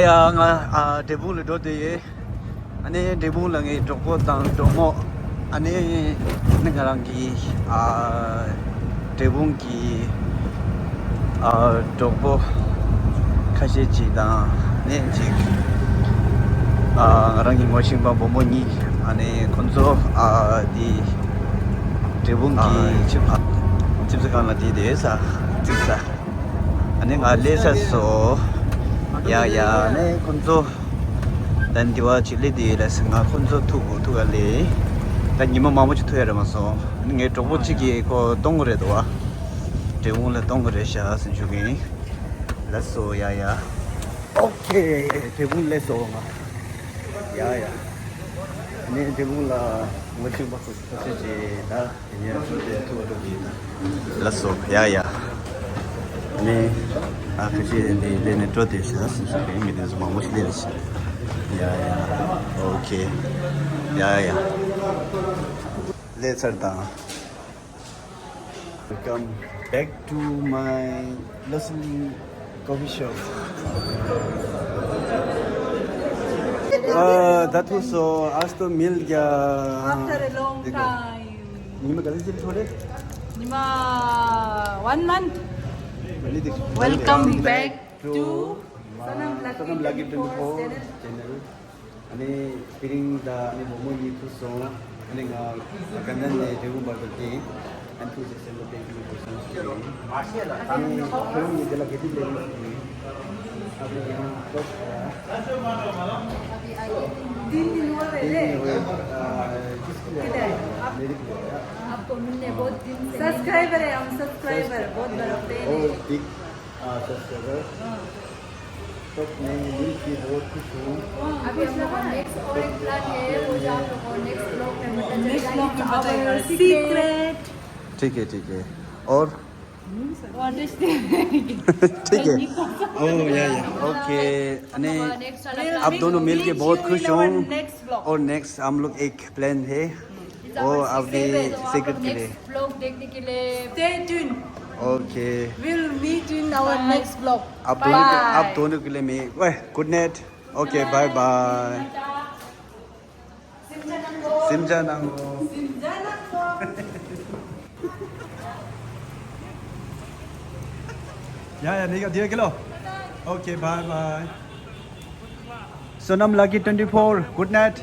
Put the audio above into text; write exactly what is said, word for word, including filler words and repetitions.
ཡ་ང་ཨ་འབྲས་སྤུངས་ལ་འགྲོ་བསྡད་ཡོད། ཨ་ནི་འབྲས་སྤུངས་ལ་ངའི་གྲོགས་པོ་དང་གྲོགས་མོ། ཨ་ནི་ནི་ང་རང་གི་ཨ་འབྲས་སྤུངས་ཀྱི་ཨ་གྲོགས་པོ་ཁ་ཤས་ཅིག་དང་ནི་ཅིག་ཨ་ང་རང་གི་ངོ་ཤེས་པ་བུ་མོ་གཉིས། ཨ་ནི་ཁོང་ཚོ་ཨ་དེ་འབྲས་སྤུངས་ཀྱི་ཨ་ཆིབས་ཆིབས་ས་ཁང་ལ་དེ་དེ་ས་ཅིག་ས། ཨ་ནི་ང་སླེབས་ཚར་སོང་། ཡ་ཡ་ནི་ཁོང་ཚོ་ད་འདི་བ་ཅིག་སླེབས་དེ་ལ་ང་ཁོང་ཚོ་ཐུག་གུ་ཐུག་ག་ལས་ད་ཉི་མ་མང་པོ་ཅིག་ཐུག་ཡ་རེད་མ་སོང་། ཨ་ནི་ངའི་གྲོགས་པོ་གཅིག་གིས་ཁོ་གཏོང་གི་རེད་འདུག་བ། འབྲས་སྤུངས་ལ་གཏོང་གི་རེད་ཤག་ཟེར་ཞུ་གི་ཡིན། ལགས་སོ། ཡ་ཡ། ཨོ་ཁེ། འབྲས་སྤུངས་སླེབས་སོང་ང་། ཡ་ཡ། ཨ་ནི་འབྲས་སྤུངས་ལ་ངོ་ཤེས་པ་ཁོ་ཁ་ཤས་ཅིག་ད། དེ་ནས་འགྲོ་དེ་ཐུག་འགྲོ་གི་ཡིན། ལགས་སོ། ཡ་ཡ། ནས་ཨ་ཁ་ཤས་དེ་ལས་ནས་འགྲོ་དེ་ཤ་སུ་སུ་གའི་མི་དེ་ཚོ་མང་པོ་ཞིག་སླེབས་ཤག་ཡ་ཡ། ཨོ་ཁེ། ཡ་ཡ། སླེབས་ཚར་དང་། Welcome back to my lovely coffee shop. ཨ་ད་ཐུག་སོང་། आज तो मिल गया। After a long time. ཉི་མ་ག་ཚོད་ཅིག་འགྲོ་རེད། ཉི་མ་one month. Welcome back to Sanam Lucky twenty-four channel. ཨ་ནི་དེ་རིང་ད་ཨ་ནི་བུ་མོ་གཉིས་ཐུག་སོང་། ཨ་ནི་ང་ཀ་ན་ཌ་ནས་འབྲས་སྤུངས་བར་དུ་ཕེབས། ཨ་ནི་ཐུག་ཅེས་སེམས་པ་ཏན་ཏན་དགོས་སོང་ཟེར་གྱི་ཡིན། ཨ་ནི་ཁྱེད་རང་གཉིས་དེ་ལ་ག་དུས་སླེབས་ཡོང་ཟེར་གྱི་ཡིན། ཨ་ནི་ཡང་ཏོག་ཙམ། तीन दिन हुआ है। तीन दिन हुए। आ, किसके लिए? किधर? आप मेरे लिए। आपको मिलने बहुत दिन से। सब्सक्राइबर है हम, सब्सक्राइबर, बहुत बड़ा फैन है। ओ, बिग, आ, सब्सक्राइबर। हाँ। तो मैं मिल के बहुत खुश हूँ। अभी हम लोग का नेक्स्ट और एक प्लान है, वो जो आप लोग को नेक्स्ट ब्लॉग में बताएगा। नेक्स्ट ब्लॉग में बताएगा। सीक्रेट। ठीक है, ठीक है। और ठीक है। ओ या या। ओके। अने आप दोनों मिलके बहुत खुश हूँ। और नेक्स्ट हम लोग एक प्लान है। वो अभी सीक्रेट के लिए। ब्लॉग देखने के लिए stay tuned। Okay. We'll meet in our next vlog। आप दोनों के, आप दोनों के लिए मैं, ओए, good night. Okay, bye bye. Simja nango. Simja nango. Ya, ya, niga dia kilo. Okay, bye bye. Sonam Lucky twenty-four, good night.